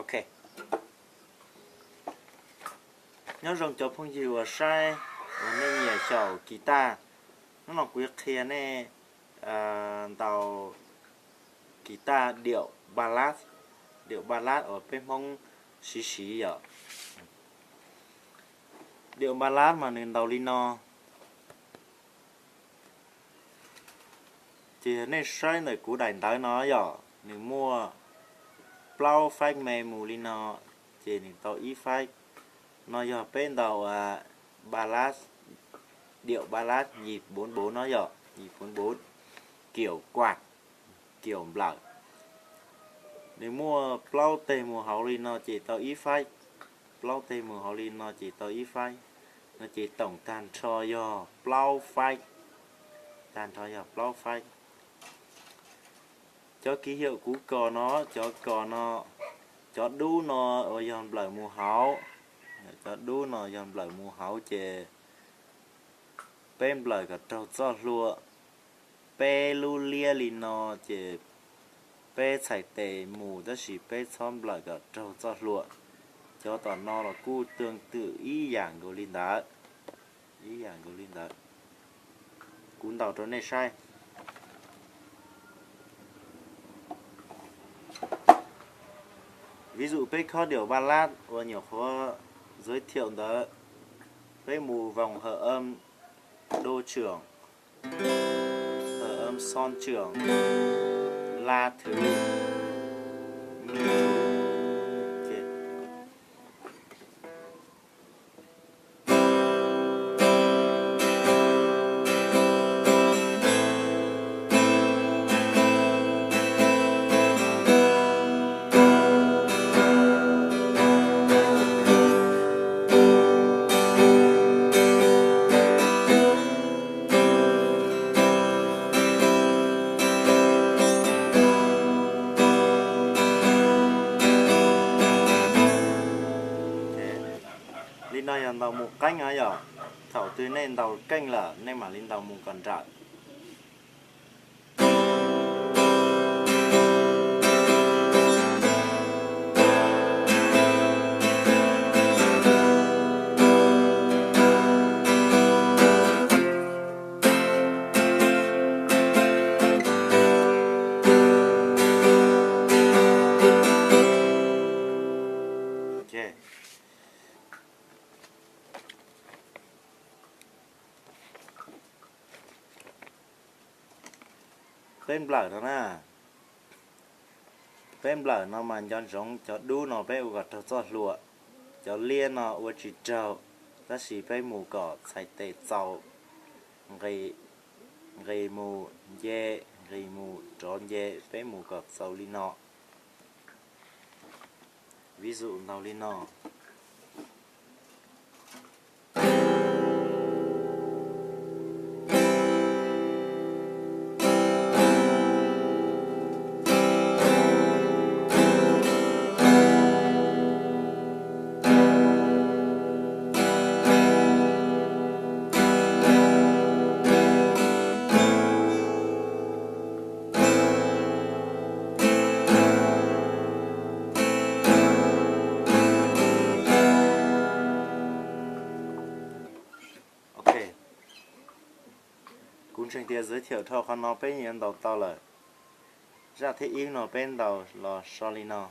Ok. Nyob zoo cov phooj ywg uas saib, uas nej nyiam xyaum guitar, hnub no kuv yuav qhia nej ntaus guitar điệu ballad, điệu ballad uas peb Hmoob siv siv yom. Điệu ballad mas nws ntaus li no. Ces yog nej saib ntawm kuv daim ntawv no yog nws muaj plaub faj me mus li no, ces nws tau ib faj. No yog peb ntaus ballad, điệu ballad nhịp bốn bốn no yog nhịp bốn bốn, kiểu quạt, kiểu nplawm. Nws muaj plaub teg mus hauv li no ces tau ib faj, plaub teg mus hauv li no ces tau ib faj. No ces tổng tag nrho yog plaub faj, tag nrho yog plaub faj. Cov kis hiaum kuv kos no, cov kos no, cov dub no uas yog nplawm mus hauv, cov dub no yog nplawm mus hauv ces peb nplawm kom raug txoj hlua. Peb lub liab li no ces peb txhais tes mus tab sis peb txhob nplawm kom raug txoj hlua. Cov tom no los kuj tương tự ib yam nkaus li ntawd, ib yam nkaus li ntawd. Kuv ntaus rau nej saib. Ví dụ peb khos điệu ballad uas nyuam qhuav giới thiệu ntawd, peb mus vòng hợp âm đô trưởng, hợp âm son trưởng, la thứ, mi trục. Li no yog ntaus mus qeeb no yog, thaum twg nej ntaus keej lawm nej mam li ntaus mus kom nrawm. Peb nplawm no na, peb nplawm no mas nco ntsoov cov dub no peb ua kom raug txoj hlua, cov liab no ua tsis raug, tab sis peb mus kom txhais tes txaus, nqis mus nce, nqis mus rov nce, peb mus kom txaus li no. Ví dụ ntaus li no. Ok, kuv ntseeg tias giới thiệu dhau qhov no peb yuav ntaus tau lawm. Zaj thib ib no peb ntaus los so li no.